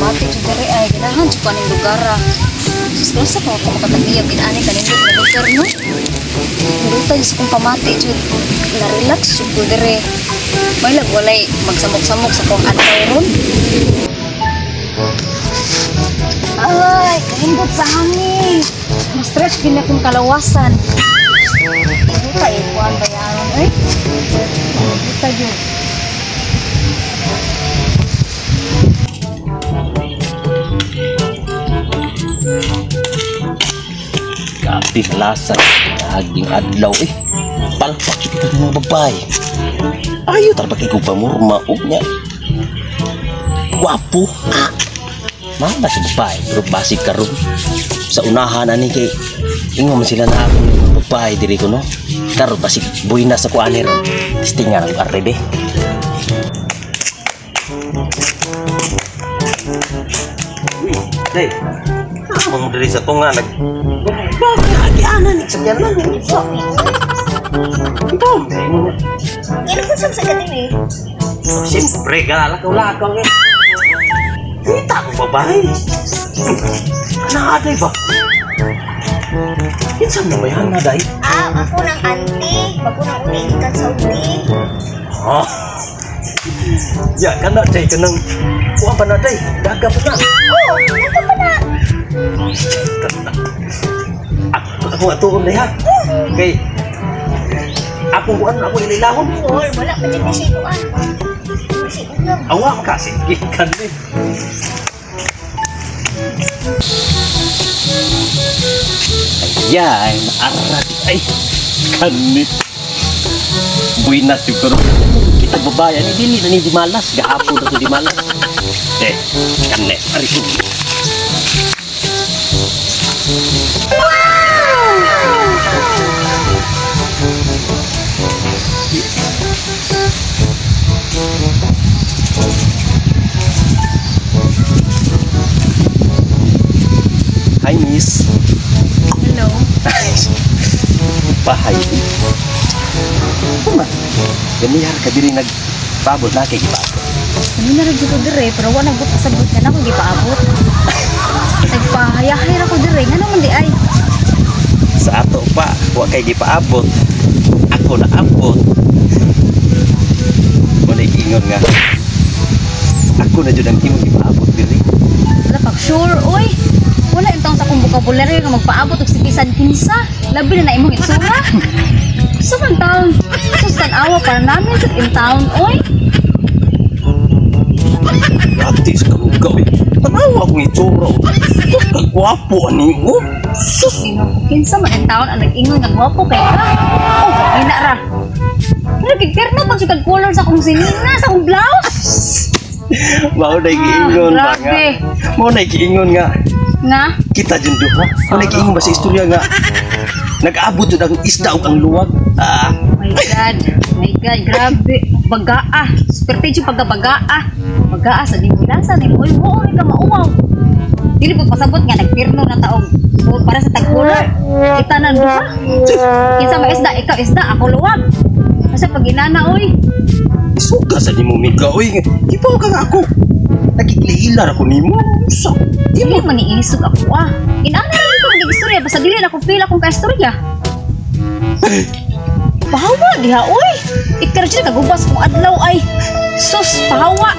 Pamati jud diri ay ganahan jud ko aning lugar ah. Sus, unsa pa ako makatagiyag inani kanindot nga lugar, no? Hindutan sa kong pamati jud. Na-relax jud ko diri. May lag walay magsamok-samok sa kong adlaw ron. Ay, kahindot sa hangin. Ma-stretch gid na akong kalawasan. Hinduta eh, kuan bayaran eh. Hinduta jud. Grabe malasan. Laging adlaw eh. Palpak kita ng mga babae. Ayaw talaga kay kong pamurma o niya. Gwapo. Ah. Mama si babae pero basig karon. Sa unahan ani kay ingon man sila na ako ng mga babae diri ko no. Karon basig buhay na sa kuan ron. Testingan ang arre be. Uy, day. Mga diri sa tunga nag bakit ana ni sa yanan ni sa. Ito, Ano kung saan sa ganin eh? siyempre, galakaw-lakaw eh. Kita akong babae. Naaday ba? Kinsa mo ba yan, naday? Ah, ako ng auntie. Bago nang uli ikan sa uli. Oh. Ya, kana day kanang kuha pa na day. Daga pa na. Oh, nagka pa na. Ako ako atuon day ha. Kay ako kuan ako ililahon. Oh, wala pa dyan na siya ikuan. Kasi ulam. Awa ka sige kan ni. Ay, naarad ay kani. Buinas siguro. Kita babae ani dili na ni di malas, gahapon na to di malas. Eh, kani ari ko. Hi, miss. Hello. Bahay. Uma. Ganihar ka diri nagpabot na kay gipaabot. Kanina ra jud ko dire pero wa nang pasabot nga nako gipaabot. Nagpahayahay ra ko dire ngano man di ay. Sa ato pa, wa kay gipaabot. Ako na abot. Wala giingon nga. Ako na jud ang imong gipaabot diri. Wala pag sure oy. Wala intawon sa akong vocabulary nga magpaabot og sige bisan kinsa. Labi na na imong itsura. Sa man taon. Sus, tan-awa para namin sa in town oy. Ate sa kalugaw eh. Tanawa akong itsura. Sus, kagwapo ani mo. Sus. Kinsa man in town ang nag-ingon nga gwapo kay ka. Oh, hina ra. Nagkikirno pag siya color sa akong sinina, sa akong blouse. Mao na giingon ba nga. Grabe. Mao na giingon nga. Nga? Kita jud duha. Mao na giingon ba sa istorya nga. Nag-abot jud ang isda ug ang luwag. Ah. My God. My God, grabe. Bagaa. Swerte jud pagkabagaa. Bagaa sa dinilasa ni mo. Uy, mo ka mauwaw. Dili po pasabot nga nagpirno na taong para sa tag-color. Kita na duha. Kinsa may isda, ikaw isda, ako luwag. Kasi pag inana oy. Isuga sa nimo Mika oy. Ipaw ka nga ako. Nagigilihilar ako nimo. Sa Dili man niisog ako ah. Inana ra ko mag-istorya basta dili na ako feel akong kaistorya. Pahawa diha oy. Ikar jud kagubas kung adlaw ay. Sus, pahawa.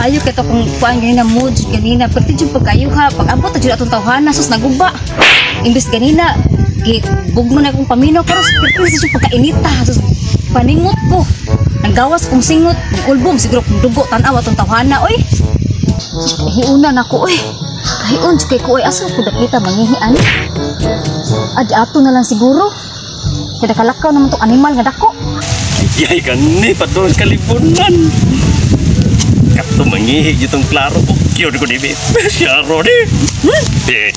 Ayo kay to kung kuan ganina mood jud ganina perti jud pagkayuha pag abot jud atong tawhana sus naguba. Imbes ganina bugno na akong paminaw pero perti jud pagkainita sus paningot ko. Nanggawas kong singot, ulbom siguro kong dugo tan-aw atong tawhana oy. Sus, kahiunan ako oy. Kahiun jud kay ko oy, asa ko dakita mangihi ani. Adi ato na lang siguro. Kay nakalakaw naman tong animal nga dako. Ay, kani padung kalibunan. Kato mangihi jud tong klaro. Kyo ko dibi. Siya ro di. Eh.